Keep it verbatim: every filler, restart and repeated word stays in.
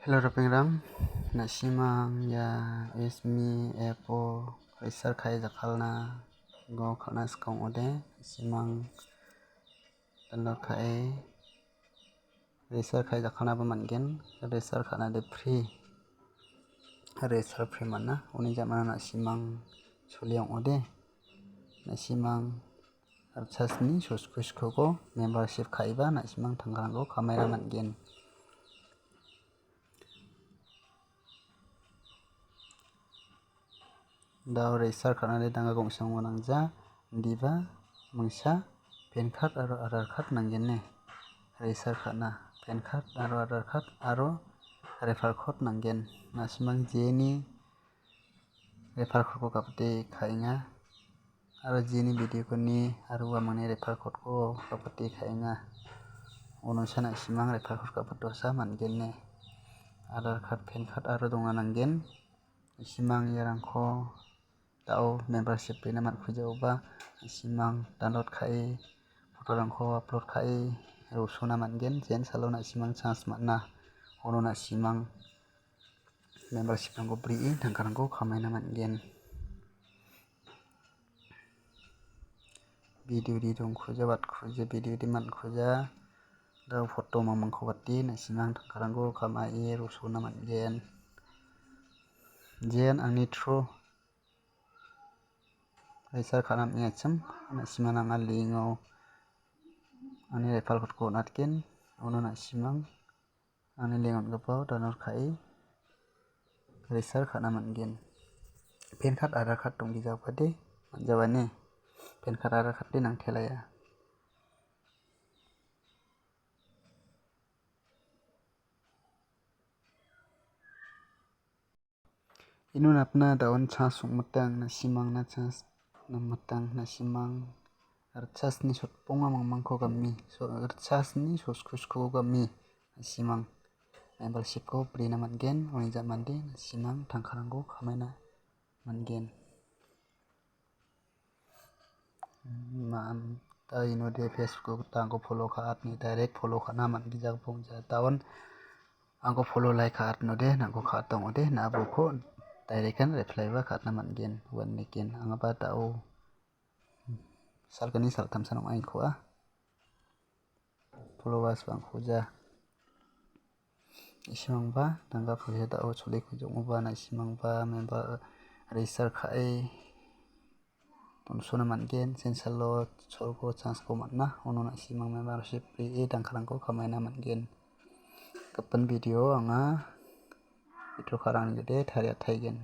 Hello, ripengrang, na·simang ia S M E app-o register ka·e jakkalna go kal·na sika ong·ode, na·simang download ka·e register ka·e jakkalnaba man·gen. Register ka·nade free, register free man·a. Uni ja·mano na·simang soli ong·ode, na·simang Archasni sosku sikogo membership ka·eba na·simang tangkarangko kamaina man·gen. Dao register ka·nade danga gongsa ong·onangja, indiba mingsa pan card aro Aadhaar card nanggene. Register ka·na pan card aro Aadhaar card aro refer code nanggen. Na·simang jeni refer code-ko gapate ka·enga. Aro jeni video-ko ni aro uamangni refer code-ko gapate ka·enga. Uno sa na·simang refer code gapatosa man·gen ine. Aadhaar card, pan card aro dongna nanggen. Na·simang iarangko dao membership rina man·kujaoba, na·simang download ka·e, photo-rangko upload ka·e, rosona man·gen. Jen salo na·simang chance man·a. Uno na·simang membership-rangko bri·e tangkarangko kamaina man·gen. Video-de dongkuja, watkuja, video-de man·kuja. Dao photo mangmangko wate, na·simang tangkarangko kamae rosona man·gen. Jen angni through register ka·na am·engachim, na·simang anga link-o angni refer code-ko on·atgen. Uno na·simang angni link on·gipao download ka·e register ka·na man·gen. Pan card, Aadhaar card donggijabade man·jabani. Pan card, Aadhaar card-de nangtelaia. Ino napna daon chas ong·mitang, na·simangna chas namitang, na·simang Archasni sotponga mangmangko gami, so-, Archasni soskusko gami, na·simang membership-ko brina man·gen, uni ja·mande na·simang tangkarangko kamaina man·gen. Ma-, ta inode Facebook gita angko follow ka·atni, direct follow ka·na man·gijak bongja. Daon angko follow, like ka·atnode, nangko ka·atongode, na·a boko direct-an reply-ba ka·atna man·gen, uan neken. Angaba dao salgni saltamsan ong·aikoa. Followers bangkuja. Na·simangba tangka poisa dao choli kujok·oba, na·simangba member register ka·e donsona man·gen, sensalo cholko chance-ko man·a, uno na·simang membership re·e tangkarangko kamaina man·gen. Gipin video anga video ka·rangni gita taria taigen.